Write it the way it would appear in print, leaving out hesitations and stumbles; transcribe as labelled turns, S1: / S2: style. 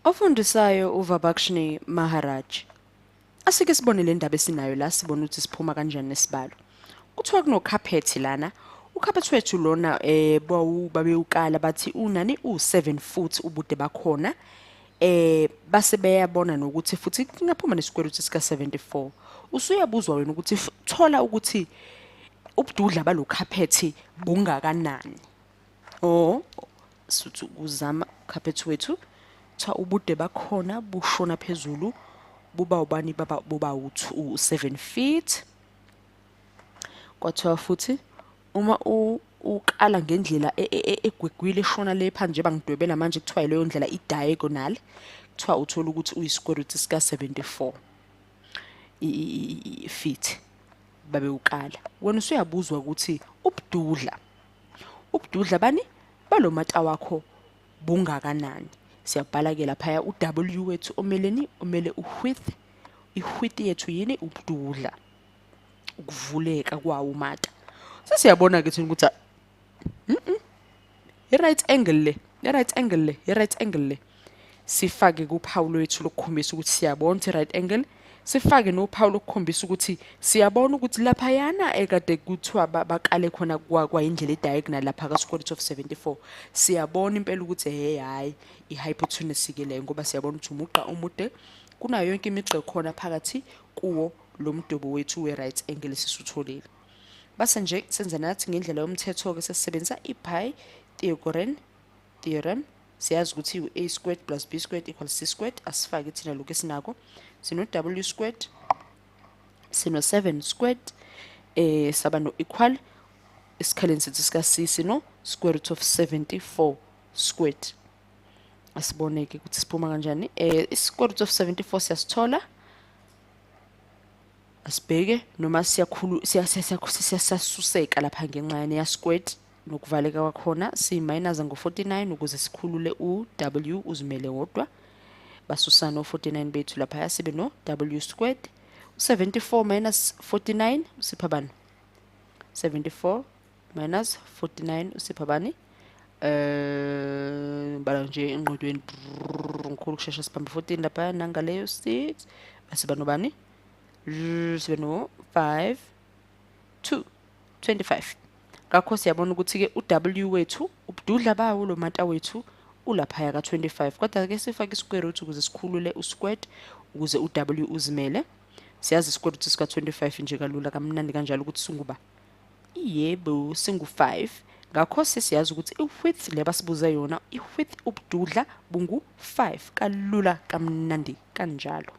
S1: Ofundisayo uVabakshni Maharaj. Asike sibone le ndaba esinayo la, sibone ukuthi siphuma kanjani nesibalo. Kuthiwa kunokhaphethi lana. Ukhaphethi wethu lona babewukala bathi unani, u-7 foot ubude bakhona. Base beyabona nokuthi futhi kungaphuma ne-square root sika 74. Usuyabuzwa wena ukuthi thola ukuthi ubududla balokhaphethi bungakanani. Oh, suthi ukuzama ukhaphethi wethu, kuthiwa ubude bakhona bushona phezulu buba ubani, baba buba u-7 feet. Kwathiwa futhi uma ukala ngendlela egwegwile eshona le phansi, njengoba ngidwebela manje, kuthiwa leyo ndlela i-diagonal, kuthiwa uthola ukuthi uyi-square root sika 74 feet babewukala. Wena usuyabuzwa ukuthi ubududla bani balomata wakho bungakanani. Siyabhala-ke laphaya u-W wethu omeleni, omele u-width. I-width yethu yini? Ubududla, ukuvuleka kwawo umata. Sesiyabona-ke thina ukuthi i-right angle le, i-right angle le, i-right angle le. Sifake kuphawu lwethu lokukhombisa ukuthi siyabona ukuthi i-right angle, sifake nophawu lokukhombisa ukuthi siyabona ukuthi laphayana ekade kuthiwa bakale khona kwayindlela e-diagonal lapha ka-square root of 74, siyabona impela ukuthi hey, hhayi, i-hypotenuse-ke leyo, ngoba siyabona ukuthi umugqa omude kunayo yonke imigqa ekhona phakathi kuwo lo mdwebo wethu we-right angle esisutholile. Base nje senza nathi ngendlela yomthetho-ke, sesisebenzisa i-Pythagorean theorem. Siyazi ukuthi u-a squared plus b squared equals c squared. Asifake thina lokhu esinako, sino-w squared, sino-7 squared, saba no-equal esikhaleni sethu sika-c, sino square root of 74 squared. Asibone-ke ukuthi siphuma kanjani. I-square root of 74 siyasithola. Asibheke noma siyakhulu, siyasuseka lapha ngenxa yani ya squared nokuvaleka kwakhona. Siyi-minus ngo-49 ukuze sikhulule u-w uzimele wodwa. Basusana o-49 bethu laphaya, sibe no-w squared. U-74 minus 49 usipha bani? 74 minus 49 usipha bani? Bala nje engqondweni ngikhulu kushesha, sibambe 14 lapha nangaleyo 6, bese banobani? Sibe no 5 2 25. Ngakho siyabona ukuthi-ke u-w wethu, ubududla bawo lo mata wethu, ulaphaya ka-25. Kodwa-ke sifake i-square root ukuze sikhulule u-squared, ukuze u-w uzimele. Siyazi i-square root sika-25 nje kalula kamnandi kanjalo ukuthi singuba, yebo, singu-5. Ngakho sesiyazi ukuthi i-width le basibuze yona, i-width, ubududla, bungu-5, kalula kamnandi kanjalo.